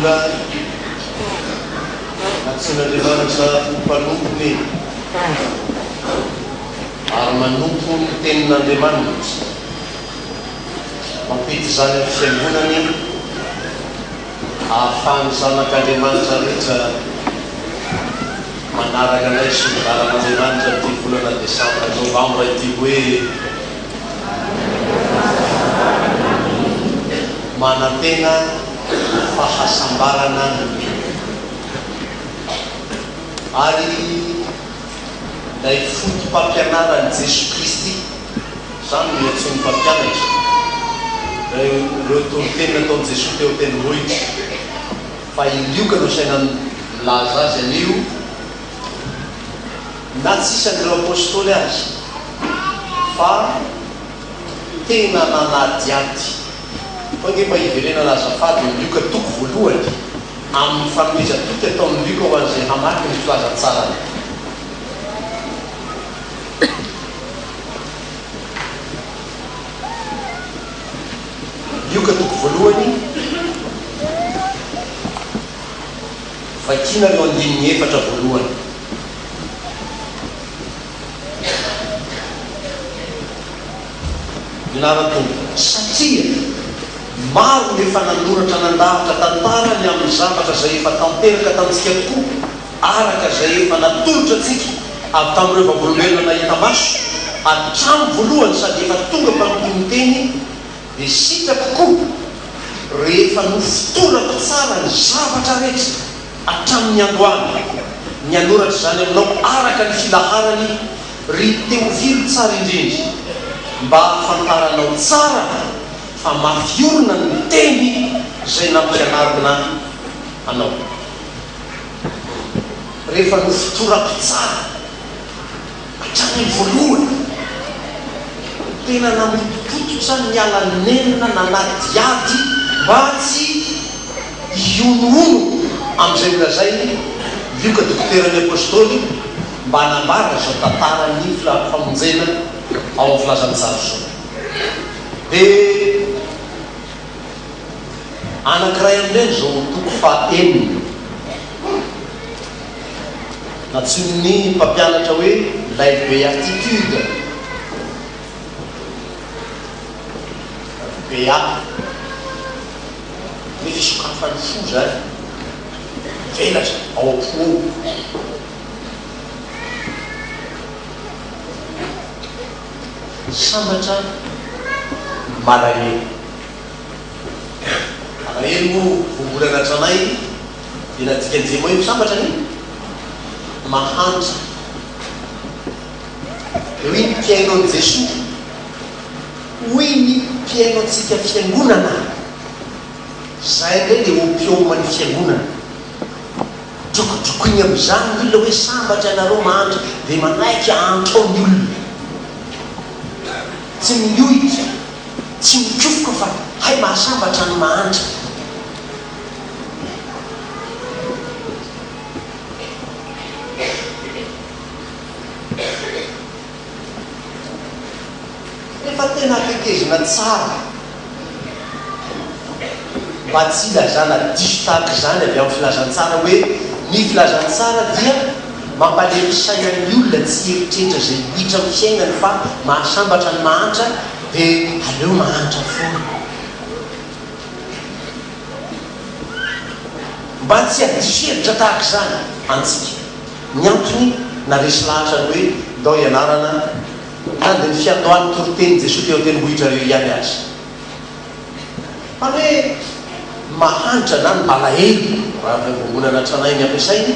Olona nantsoin'Andriamanitra ho mpanompony ary manompo ny Tenin'Andriamanitra. Mampita izany amin'ny Fiangonany ahafahan'ny zanak'Andriamanitra rehetra manaraka anay sy ny valan'Andriamanitra amin'ity volana desambra, novambra ity hoe manantena fahasambarana ny mino. Ary ilay foto-pampianaran'i Jesoa Kristy, izany no iantsoan'ny mpampianatra ireo toriteny nataon'i Jesoa teo an-tendrombohitra, fa i Lioka no asaina milaza azy anio, na tsy isan'ireo Apostoly aza, fa tena nanadihady. Fa ange mba hiverenana azafady ny Lioka toko voalohany, amin'ny fanomezan-toky ataon'i Lioka ho an'izay hamaky ny filazantsarany. Lioka toko voalohany, vakiana ireo andininy efatra voalohany. Ny anaran'ny Tompo. Satria maro no efa nanoratra nandahatra tantara ny amin'ny zavatra izay efa tanteraka tamintsika tokoa, araka izay efa natolotra antsika avy tamin'ireo vavolombelona nahita maso hatramin'ny voalohany sady efa tonga mpanompon'ny teny, dia sitrako koa rehefa nofotorako tsara ny zavatra rehetra hatramin'ny niandohany, ny hanoratra izany aminao araka ny filaharany, ry Teofilo tsara indrindra, mba hahafantaranao tsara fa mafy orina ny teny izay nampianarina anao. Rehefa nofotorako tsara hatrany amin'ny voalohany, tena namotopototra niala nenina nanadihady mba tsy hihonohono amin'izay nolazainy Lioka dokoteran'ny Apostoly mba hanambara izao tantaran'ny famonjena ao amin'ny filazantsara izao. Dia. Anankiray amin'ireny izao toko faha-enina. Nantsoin'ny mpampianatra hoe ilay béatitude. Béat. Ny fisokafan'ny fo izany. Mivelatra ao am-po ao. Sambatra ny malahelo. Alahelo moa voambolana tranainy dia nadikan'i Jemo hoe sambatra ny mahantra. Dia hoy ny mpihaino an'i Jesoa, hoy ny mpihaino antsika fiangonana, izay indray ilay opium-n'ny fiangonana. Drokodrokoiny amin'izany ny olona hoe sambatra ianareo mahantra dia manaiky hahantra ao ny olona. Tsy mihohitra. Tsy mikofoka fa hay mahasambatra ny mahantra. Rehefa tena tekezina tsara mba tsy hilazana diso tahaka izany avy amin'ny filazantsara hoe ny filazantsara dia mampalemy saina ny olona tsy hieritreritra izay hiditra amin'ny fiainany fa mahasambatra ny mahantra Dia aleo mahantra foana. Mba tsy hadiso hevitra tahaka izany antsika. Ny antony naresy lahatra ny hoe ndao hianarana na dia ny fiandohan'ny toritenin'i Jesoa teo an-tendrombohitra ireo ihany aza. Fa ny hoe mahantra na ny malahelo, raha ny voambolana tranainy ampiasainy,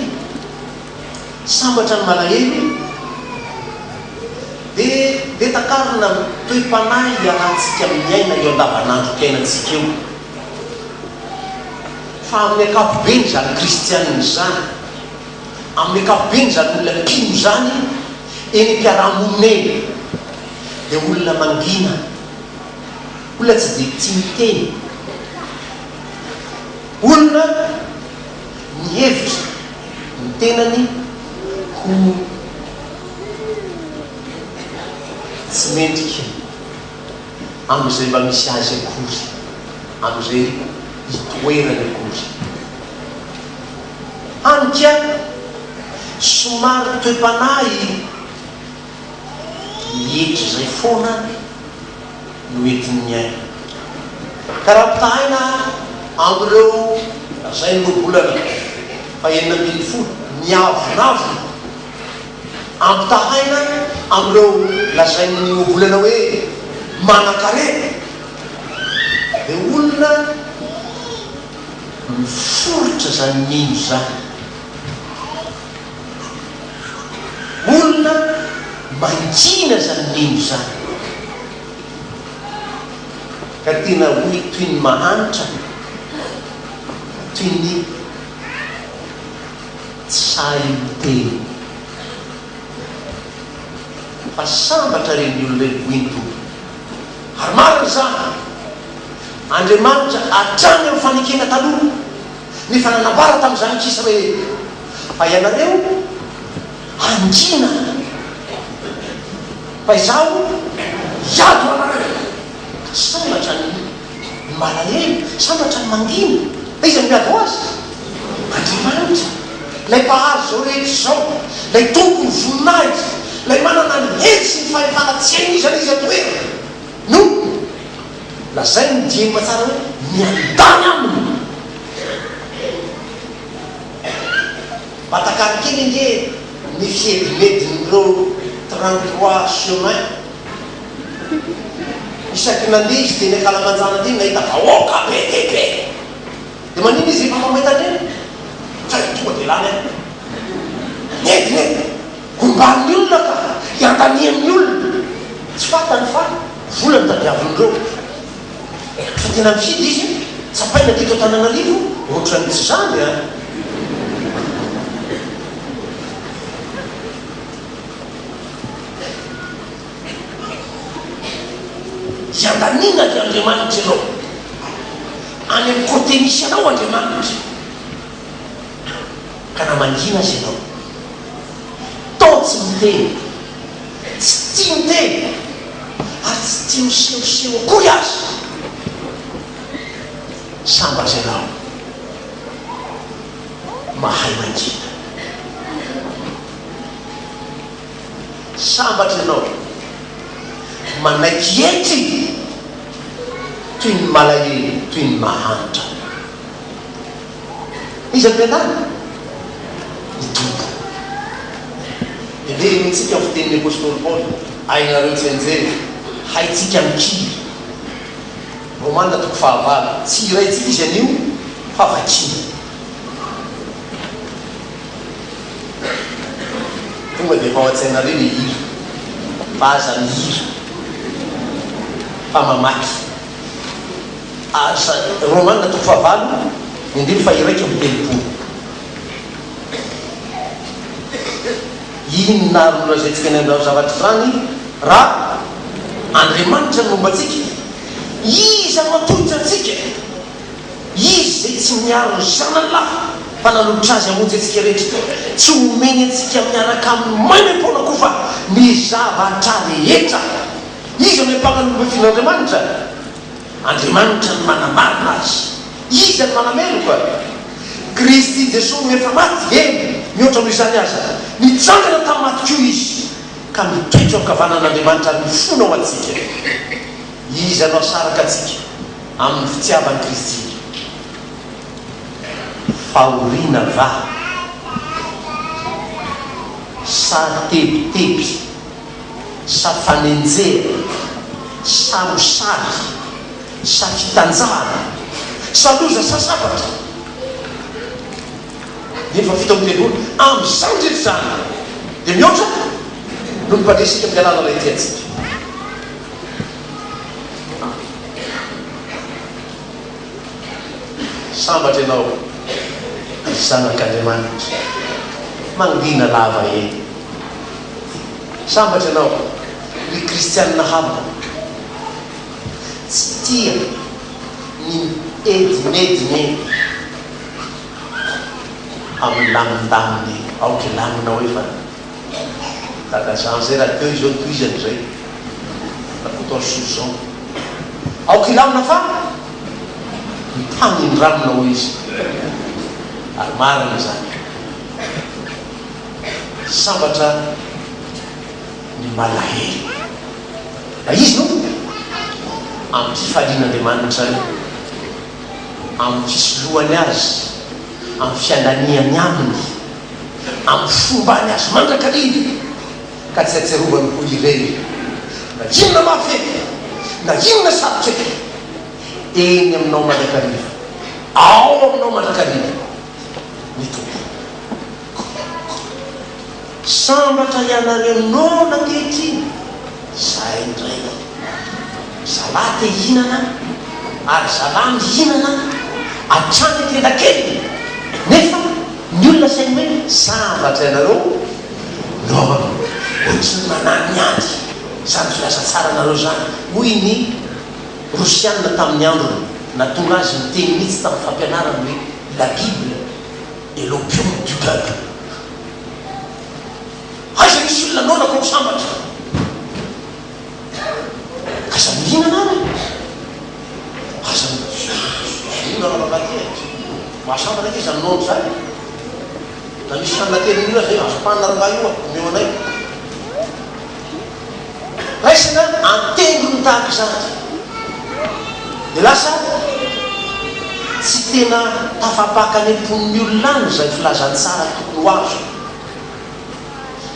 Sambatra ny malahelo dia dia takarina ny toe-panahy iarahantsika miaina eo andavanandrom-piainantsika eo. Fa amin'ny ankapobeny izany kristianina izany, amin'ny ankapobeny izany olona mpino izany eny am-piarahamonina eny dia olona mangina, olona tsy dia tia miteny, olona mihevitra ny tenany ho tsy mendrika amin'izay mba misy azy akory, amin'izay itoerany akory. Hany ka somary toe-panahy mietry izay foana no entiny miaina. Ka raha ampitahaina amin'ireo lazain'ny ohabolana fahenina ambinifolo miavonavona, ampitahaina amin'ireo lazain'ny ohabolana hoe manankarena, dia olona miforitra izany mino izany. Olona mangina izany mino izany. Ka tena hoy toy ny mahantra, toy ny tsy sahy miteny. Fa sambatra ireny olona ireny hoy ny Tompo. Ary marina izany. Andriamanitra hatrany amin'ny fanekena taloha no efa nanambara tamin'ny zanak'Israely fa ianareo hangina fa izaho hiady ho anareo. Ka sambatra ny malahelo, sambatra ny mangina. Fa iza no miady ho azy? Andriamanitra, ilay Mpahary izao rehetra izao, ilay Tompon'ny voninahitra, ilay manana ny hery sy ny fahefana tsy hain'iza n'iza toherina. No lazainy dieny matsara hoe miandany aminy. Mba takaro kely ange ny fiedinedin'ireo 33 chemin. Isaky nandeha izy teny ankalamanjana teny nahita vahoaka be dia be. Dia maninona izy rehefa mahita an'ireny? Tray tonga dia lany aho. Miedinedina. Homban'ny olona ka hiandanian'ny olona. Tsy fantany fa vola no tadiavin'ireo. Fa tena mifidy izy, tsapaina teto Antananarivo, ohatran'ny tsy izany an! Hiandaniana ry Andriamanitra ianao. Any amin'ny côté misy anao Andriamanitra. Ka na mangina aza ianao. Tao tsy miteny, tsy tia miteny ary tsy tia misehoseho akory aza. Sambatra ianao mahay mangina. Sambatra ianao manaiky hetry toy ny malahelo, toy ny mahantra. Iza no miandany? Ny Tompo. Heverina antsika ny fitenin'ny apostoly Paoly, Hainareo tsianjery, haintsika mikiry. Romana toko fahavalo. Tsy hiraintsika izy anio fa vakina. Tonga dia efa ao an-tsainareo ilay hira. Fa aza mihira fa mamaky. Asa, Romana toko fahavalo, ny andininy faha-31. Inona ary no lazaintsika ny amin'izany zavatra izany raha Andriamanitra no momba antsika? Iza no hatohitra antsika? Izy izay tsy miaro ny Zanany lahy fa nanolotra Azy hamonjy antsika rehetra, tsy homeny antsika miaraka aminy maimaimpoana koa fa ny zavatra rehetra. Iza no hiampanga ny olom-boafilin'Andriamanitra? Andriamanitra no manamarina azy. Iza no manameloka? Kristy Jesoa no efa maty, eny, mihoatra noho izany aza, nitsangana tamin'ny maty koa Izy, ka mitoetra eo ankavanan'Andriamanitra ary mifona ho antsika. Iza no hahasaraka antsika amin'ny fitiavan'i Kristy? Fahoriana va? Sa tebiteby? Sa fanenjehana? Sa mosary? Sa fitanjahana? Sa loza sa sabatra? Nefa 37 amin'izany rehetra izany dia mihoatra noho ny mpandresy amin'ny alalan'ilay tia antsika. Sambatra ianao ry zanak'Andriamanitra, mangina lava e! Sambatra ianao ry kristianina havana, tsy tia ny miedinedina e! Amin'ny lamindamina e! Aoka hilamina hoe fa Dada Jean zay raha teo izao tohizany izay. Rakotoarisoa Jean. Aoka hilamina fa ny tany indramina hoy izy. Ary marina izany. Sambatra ny malahelo. Fa izy no ampifalian'Andriamanitra amin'ny fisoloany azy, amin'ny fiandaniany aminy, amin'ny fombany azy mandrakariva, ka tsy ahatsiarovany ho irery, na inona mafy e, na inona sarotra e, eny aminao mandrakariva, ao aminao mandrakariva ny Tompo. Sambatra ianareo noana ankehitriny, izahay indray zalahy te hihinana ary zalahy mihinana hatrany an-tendakeliny nefa ny olona sainy hoe sambatra ianareo noana, ohatry ny manany ihany izany filazantsaranareo izany hoy ny Rosiana tamin'ny androny, nahatonga azy niteny mihitsy tamin'ny fampianarany hoe la bible est l'opium du peuple. Aiza misy olona noana koa sambatra? Aza mihinana ary e! Aza mihinana rangahy ty e! Mahasambatra ange izany noana izany e! Raha misy hanina tenin'olona zay, azo ampanina rangahy io a! Omeo anay. Raisina an-tendrony tahaka izany dia lasa tsy tena tafapaka any am-pon'ny olona any izay filazantsara tokony ho azo.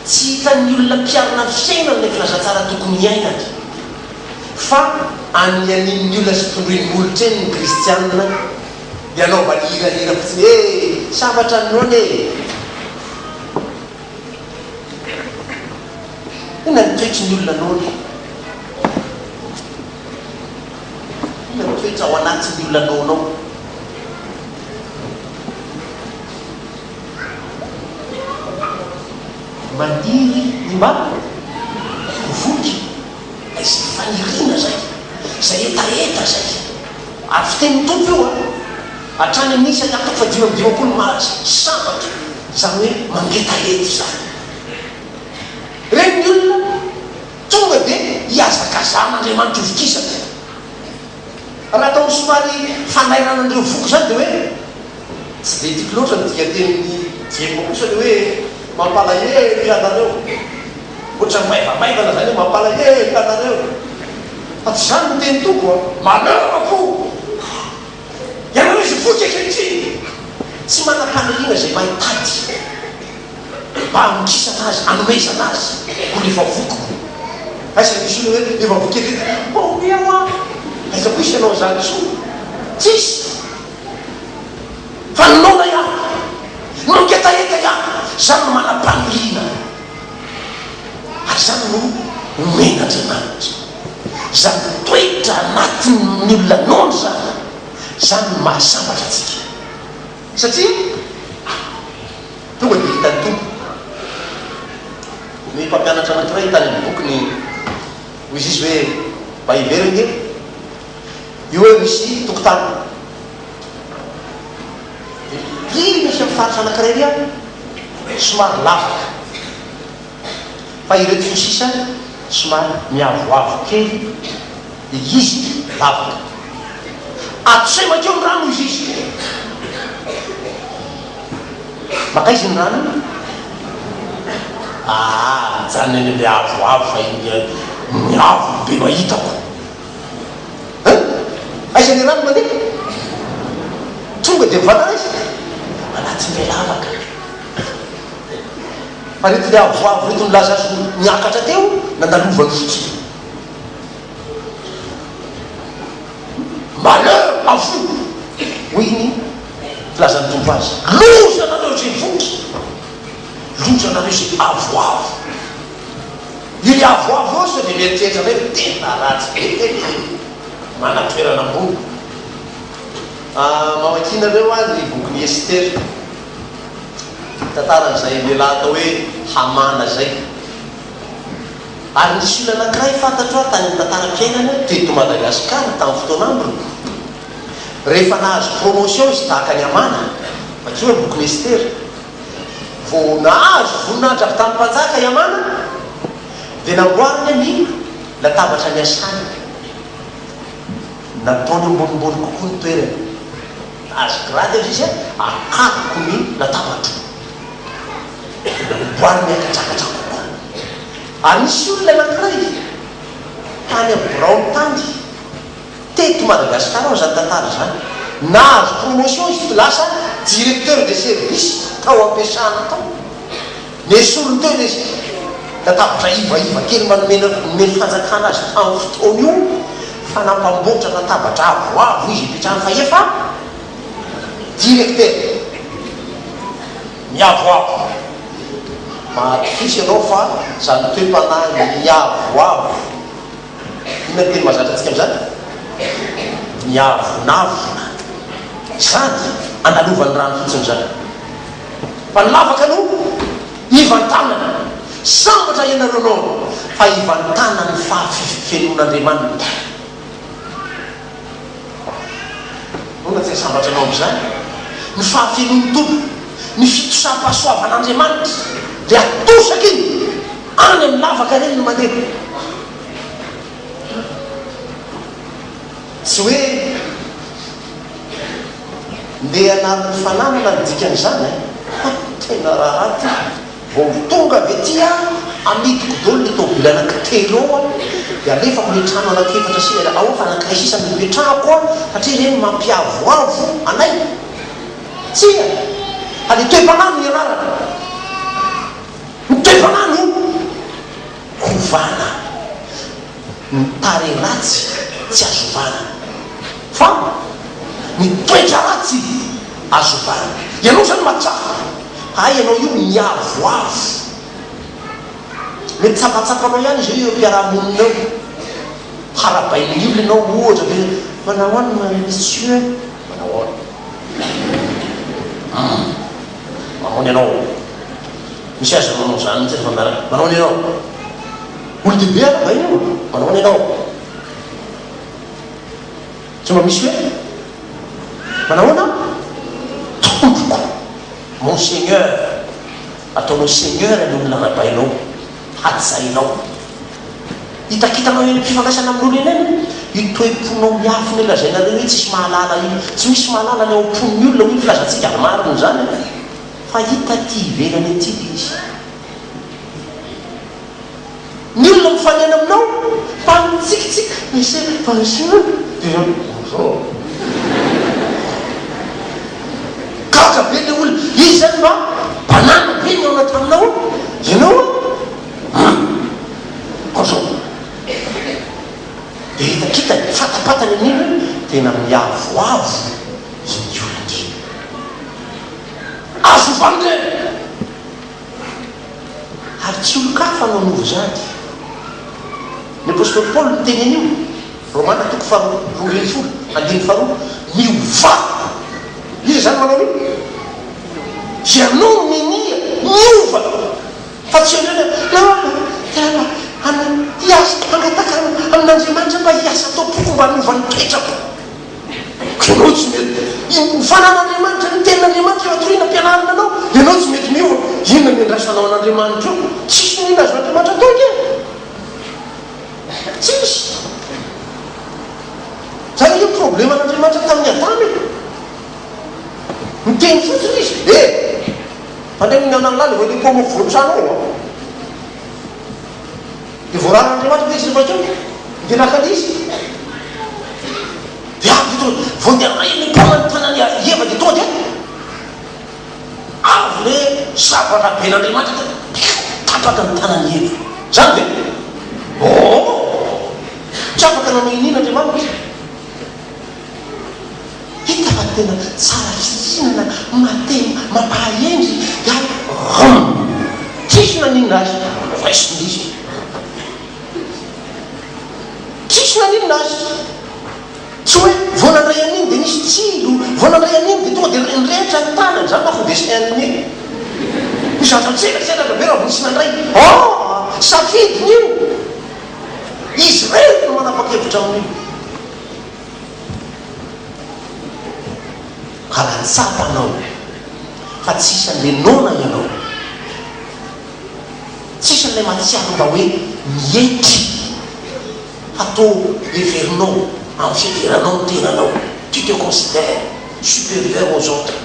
Tsy hitan'ny olona mpiarina ny fiainany ilay filazantsara tokony hiainany. Fa aninianian'ny olona sy tondroin'ny molotra eny ny kristianina dia anaovany hirahira fotsiny hoe sambatra ny noana e! Inona ny toetry ny olona noana? Inona ny toetra ao anatin'ny olona noana ao? Maniry ny mba ho voky, izay faniriana izay, izay hetaheta izay. Ary fitenin'ny Tompo io an! Hatrany amin'ny isa toko faha-55 maha sambatra, izany hoe mangetaheta izany. Ireny ny olona tonga dia hihazakazahan'Andriamanitra ho vokisana. Raha atao somary fanairana an'ireo voky izany dia hoe, tsy dia tiako loatra ny dikatenin'i Diego kosa ilay hoe mampalahelo ianareo. Ohatran'ny maivamaivana izany hoe mampalahelo ianareo. Fa tsy izany no tenin'ny Tompo an! Malheur à vous! Ianareo izay voky ankehitriny, tsy manam-paniriana izay mahitady mba hamokisana azy, hanomezana azy, mbola efa voky koa. Aiza misy olona hoe efa voky ery dia mba omeo aho. Aiza koa hisy hanao an'izany intsony? Tsisy. Fa ny noana ihany, ny mangetaheta ihany, izany no manam-paniriana. Ary izany no omen'Andriamanitra. Izany toetra anatin'ny olona noana izany, izany no mahasambatra antsika. Satria tonga dia hitan'ny Tompo. Ny mpampianatra anankiray tany amin'ny bokiny, hoy izy hoe, mba hevero ange, io hoe misy tokotany. Dia ry misy amin'ny faritra anankiray ry aho, somary lavaka. Fa ireto fo sisa somary miavoavo kely dia izy lavaka. Atsoy mankeo ny rano hoy izy. Mankaiza iny rano iny? Aa mijanona eny amin'ilay avoavo fa iny ny avo be mahitako. Hein? Aiza ilay rano mandeha? Tonga dia mivantana aiza? Anatin'ilay lavaka. Fa reto ilay avoavo reto nilaza azy ho niakatra teo, nandalovany fotsiny. Malheur à vous! Hoy ny filazan'ny Tompo azy. Loza anareo izay voky! Loza anareo izay avoavo! Io le avoavo io sao dia mieritreritra indray hoe tena ratsy be tena e! Manan-toerana ambony. Mamakia nareo aho ny bokin'i Estera. Tantaran'izay lehilahy atao hoe Hamana izay. Ary nisy olona anankiray fantatro aho tany amin'ny tantaram-piainana teto Madagasikara tamin'ny fotoan'androny. Rehefa nahazo promotion izy tahaka an'i Hamana, vakio ny bokin'i Estera, vao nahazo voninahitra avy tamin'ny mpanjaka i Hamana, dia namboariny ny latabatra niasany. Nataony ambonimbony kokoa ny toerany. Azo grady aza izy a, akariko ny latabatro. Amboary miakatrakatra kokoa. Ary nisy olona anankiray tany amin'ny biraony tany, teto Madagasikara ao izany tantara izany, nahazo promotion izy lasa directeur de service tao am-piasana tao. Nesoriny teo ilay latabatra ivaiva kely mba nomena nomen'ny fanjakana azy tamin'ny fotoana io fa nampamboatra latabatra avoavo izy hipetrahany fa efa directeur. Miavoavo. Mahatokisa ianao fa izany toe-panahy miavoavo, inona ny teny mahazatra antsika amin'izany? Miavonavona. Izany andalovan'ny rano fotsiny izany. Fa ny lavaka no ivantanana. Sambatra ianareo noana, fa ivantanan'ny fahafenoan'Andriamanitra. Ahoana tsy hahasambatra anao amin'izany? Ny fahafenoan'ny Tompo, ny fitosam-pahasoavan'Andriamanitra, dia atosaka iny any amin'ny lavaka ireny no mandeha. Tsy hoe ndeha hanary ny fananana ny dikan'izany e! Ha, tena raharaha ity. Vao tonga avy aty aho, amidiko daholo le tôbily anankitelo ao an, dia alefako le trano anankefatra sy ao fa anankiray sisa no ipetrahako an, satria ireny mampiavoavo anay. Tsia! Fa le toe-panahy no ianarana. Ny toe-panahy no hovana. Ny tarehy ratsy tsy azo ovana. Fa ny toetra ratsy azo ovana. Ianao izany mahatsapa. Hay ianao io miavoavo. Mety tsapatsapanao ihany izy io eo am-piaraha-monina eo. Harabain'ny olona ianao ohatra dia manao ahoana monsieur? Manao ahoana? Hum. Manao ahoana ianao? Misy aza manao izany mihitsy rehefa miaraka. Manao ahoana ianao? Olon-dehibe angamba io. Manao ahoana ianao? Tsy mba misy hoe manao ahoana tompoko, mon seigneur. Ataonao seigneur ny olona rabainao, hajainao. Hitakitanao eny am-pifandraisana amin'olona eny eny io toe-ponao miafina io lazainareo hoe tsisy mahalala io. Tsy misy mahalala ny ao am-pon'ny olona hoy ny filazantsika ary marina izany an! Fa hita aty ivelany aty ilay izy. Ny olona mifanena aminao fa mitsikitsiky, monsieur, bonjour, dia ianao bonjour. Gaga be ilay olona, izy izany mba banana be nihaona taminao, ianao an, bonjour. Dia hitakitany, fatapatany amin'iny hoe tena miavoavo iny olona iny. Azo ovana ireny. Ary tsy olon-kafa no hanova izany. Ny apostoly Paoly niteny an'io, Romana toko faha 12, andininy faharoa, Miovà! Iza izany manao an'io? Ianao no minia miova, fa tsy ianao hoe, Leo aho te hiasa, hangataka amin'Andriamanitra mba hiasa ato am-poko mba hanova ny toetrako. Ianao tsy mety. Ny fanan'Andriamanitra, ny tenin'Andriamanitra efa torina ampianarina anao, ianao tsy mety miova. Inona no iandrasanao an'Andriamanitra eo? Tsisy n'inona azon'Andriamanitra atao ange. Tsisy. Zany ange probleman'Andriamanitra tamin'i Adama e. Niteny fotsiny izy, eh! Tandremo ny anan'ny lahy, ilay paoma afovoan-trano ao an. Dia voararan'Andriamanitra ve izy rehefa teo? Dia naka an'iza izy? Dia avy dia tonga, vao niray ny paoma ny tanan'i Eva dia tonga dia avy le sabatra ben'Andriamanitra dia tapaka ny tanan'i Eva. Izany ve? Oh! Tsy afaka nanao iniana Andriamanitra. Hita fa tena tsara fihinana, mate, mampahahendry ary rhum! Tsisy naninona azy, raisiny izy. Tsisy naninona azy. Tsy hoe vao nandray an'iny dia nisy tsilo, vao nandray an'iny dia tonga dia nirehitra ny tanany, izany manko ny dessin animé. Nisy zavatra mitselatselatra be raha vao nisy nandray. Oh! Safidiny io! Izy irery no manapa-kevitra amin'io. Ka raha tsapanao fa tsisy an'ilay noana ianao, tsisy an'ilay mahatsiaro mba hoe mietry fa toa heverinao amin'ny fiheveranao ny tenanao, tu te considères supérieur aux autres.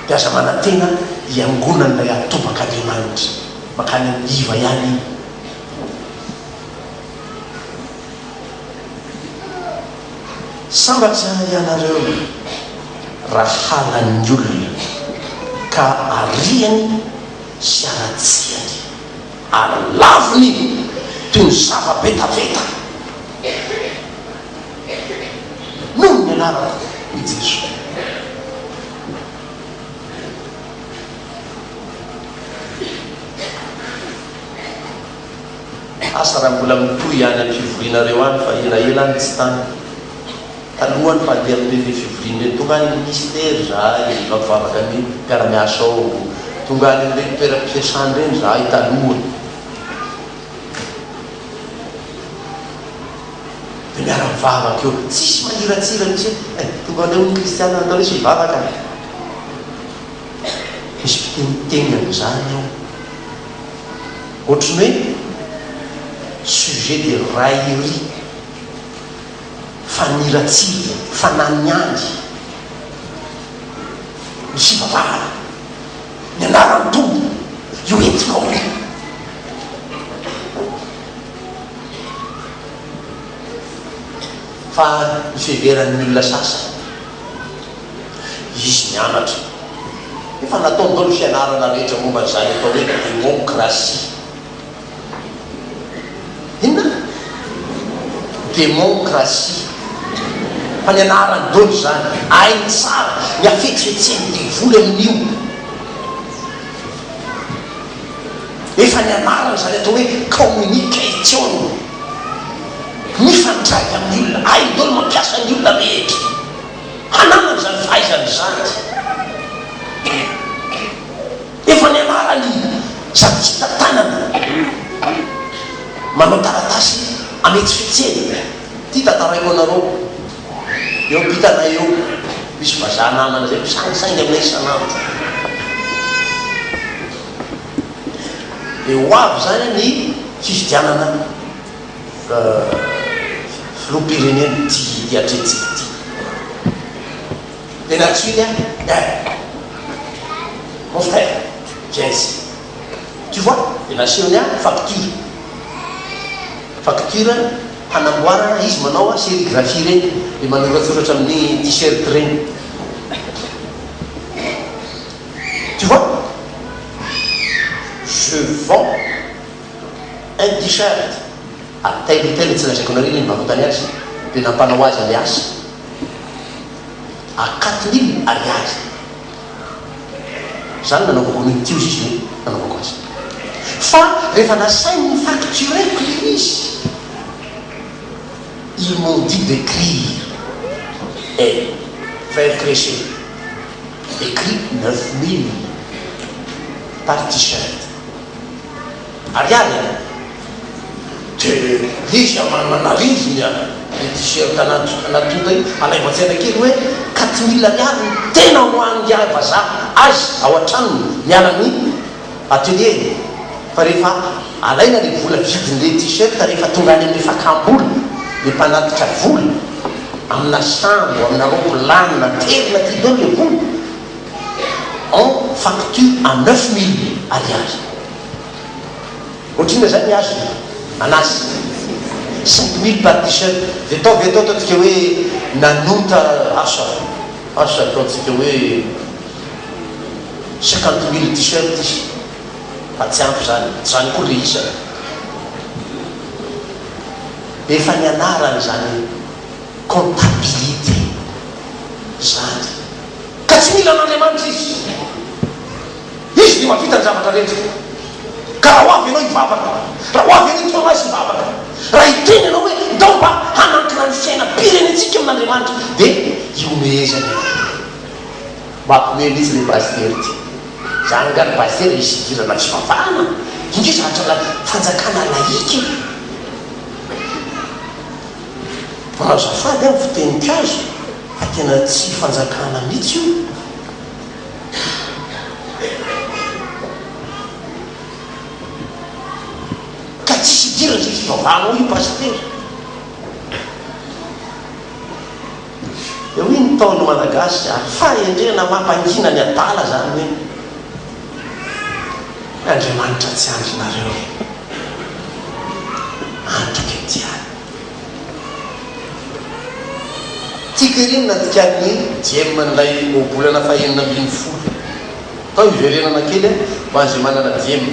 Dia aza manantena hiangonan'ilay atobak'Andriamanitra. Mankany amin'ny iva ihany iny. Sambatra ianareo raha halan'ny olona ka ariany sy aratsiany ary laviny toy ny zava-betaveta noho ny anarako, hoy Jesoa. Asa raha mbola mitohy any am-pivorianareo any fa elaela any tsy tany. Taloha ny mpandeha amin'ireny fivoriana ireny, tonga any ministera izahay mampivavaka ny mpiara-miasa ao, tonga any amin'ireny toeram-piasana ireny izahay taloha. Dia miara-mivavaka eo, tsisy maniratsira mihitsy hoe eh, tonga any eo ny kristiana andao lesy hivavaka. Misy mpiteniteny an'izany ao. Ohatry ny hoe sujet de raillerie, faniratsira, fananiany ny fivavahana, ny anaran'ny Tompo io entinao io. Fa ny fiheveran'ny olona sasany, izy nianatra. Efa nataony daholo ny fianarana rehetra momba an'izany atao hoe demokrasia. Inona? Demokrasia. Fa nianarany daholo izany. Hainy tsara ny hafetsifetsen'ny devoly amin'io. Efa nianarany izany atao hoe communication. Mifandray amin'ny olona. Hainy daholo mampiasa ny olona rehetra. Hananany izany fahaizana izany. Efa nianarany sady tsy hita tanana manao taratasy hametsifetsena. Ity tantaraiko anareo, eo ampitanay eo misy vazaha namana izay misangisangy aminay isan'andro. Dia ho avy izany ny fifidianana. Filoham-pirenena ity ity atrehintsika ity. Dia nantsoiny aho, eh! Mon frère, viens ici. Tu vois? Dia nasehony ahy facture. Facture hanamboarana, izy manao sérigraphie ireny, dia manoratsoratra amin'ny t-shirt ireny. Tu vois? Je vends Un t-shirt à tel ou tel, tsy lazaiko anareo ny nivarotany azy, dia nampanao azy ilay asa à 4000 ariary. Izany nanaovako an'io tiozy izy no nanaovako azy. Fa rehefa nasainy ni-facturer-ko ilay izy, ils m'ont dit d'écrire et faire crescer, écrit 9000 par t-shirt. Ariary a! De izy aman'arivony a! Le t-shirt natonta io, alaivo an-tsaina kely hoe 4000 ariary no tena ho an'ingahy vazaha azy ao an-tranony miala ny atelier-ny fa rehefa alaina le vola vidin'le t-shirt rehefa tonga any amin'ny fakam-bola le mpanatitra vola amina sambo amina ropilanina aterina aty daholo le vola en facture à 9000 ariary. Ohatrinona zany ny azony? Anazy. 5000 par t-shirt. Dia atao ve atao ataontsika hoe nanonta asa asa ataontsika hoe 50000 t-shirt izy. Fa tsy ampy zany. Tsy zany akory le isany. Efa nianarany zany comptabilité zany. Ka tsy mila an'Andriamanitra izy. Izy dia mahavita ny zavatra rehetra. Ka raha ho avy ianao hivavaka, raha ho avy ianao hitaona azy hivavaka, raha hiteny ianao hoe ndao mba hanankina ny fiainam-pirenentsika amin'Andriamanitra, dia ihomehezana ianao. Mampiomehy mihitsy ilay pasitera ity. Izany angaha ry pasitera hisy hidirana fivavahana? Inge zavatra fanjakana laïque e! Fa azafady aho fiteniko azy fa tena tsy fanjakana mitsy io. Ka tsisy idirany izay fivavahanao io Pasitera. Dia hoy ny. ny Ntaolo Malagasy ary fahendrena mampangina ny adala izany hoe Andriamanitra tsy andrinareo e! Andriko ety ihany. Tiako ery ny nandikan'ny diem an'ilay ohabolana fahenina 16. Atao hiverenana kely ho an'izay manana diem.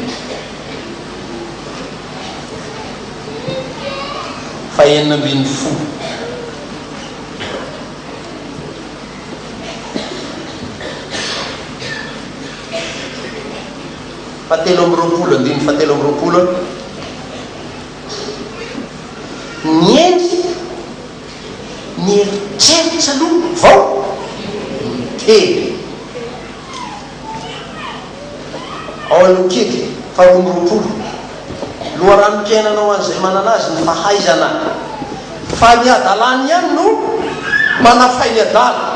Fahenina 16. Fahatelo amby roapolo, andininy fahatelo amby roapolo. Ny hendry mieritreritra aloha vao miteny. Ao aloha kely, faharoa amby roapolo. Loharanom-piainana ho an'izay manana azy ny fahaizana, fa ny hadalany ihany no manafay ny adala.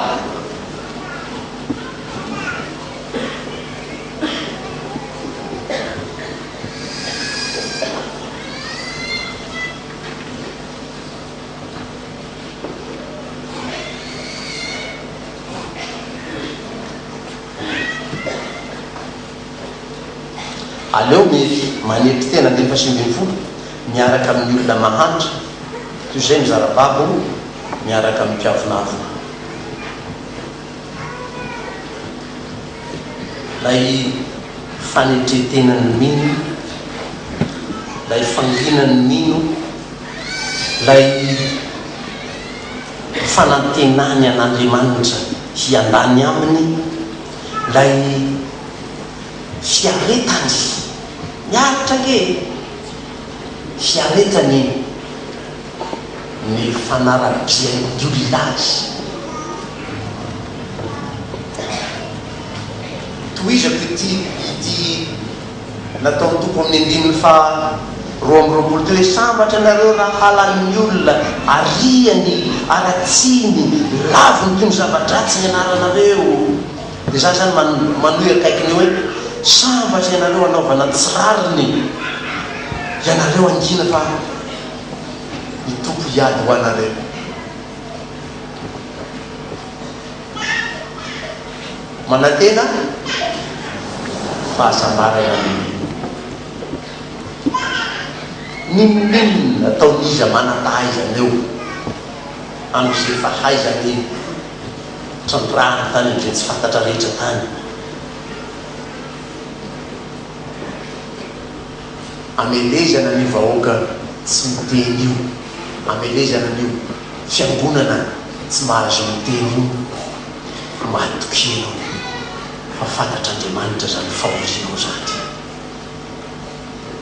Aleo mety manetry tena andininy faha 19 miaraka amin'ny olona mahantra toy izay mizara babo miaraka amin'ny mpiavonavona. Ilay fanetren-tenan'ny mino, ilay fanginan'ny mino, ilay fanantenany an'Andriamanitra hiandany aminy, ilay fiaretany, miaritra ange e! Fiaretany ny fanarabian'ny olona azy. Tohizako ity ity nataon'ny Tompo amin'ny andininy faha 22 teo hoe, Sambatra ianareo raha halan'ny olona, ariany, aratsiny, laviny toy ny zava-dratsy ny anaranareo. Dia za zany manohy akaikin'io hoe, Sambatra ianareo hanaovana ny tsy rariny, ianareo hangina fa ny Tompo hiady ho anareo. Manantena fahasambarana lehibe. N'inon'inona ataon'iza manam-pahaizana eo amin'izay fahaizany trandrahany tany amin'izay tsy fantatra rehetra tany. Amelezana an'io vahoaka tsy miteny io, amelezana an'io fiangonana tsy mahazo miteny io, matokia ianao fa fantatr'Andriamanitra izany fahorianao izany.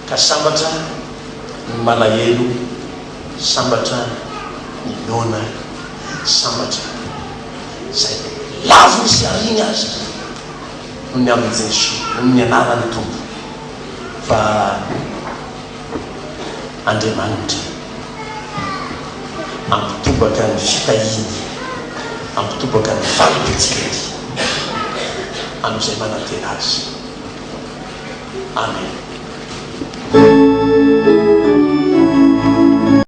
Ka sambatra ny malahelo, sambatra ny noana, sambatra izay laviny sy ariany aza noho ny amin'i Jesoa, noho ny anaran'ny Tompo, fa Andriamanitra hampitobaka ny fitahiany, hampitobaka ny valim-pitiany amin'izay manantena Azy. Amen.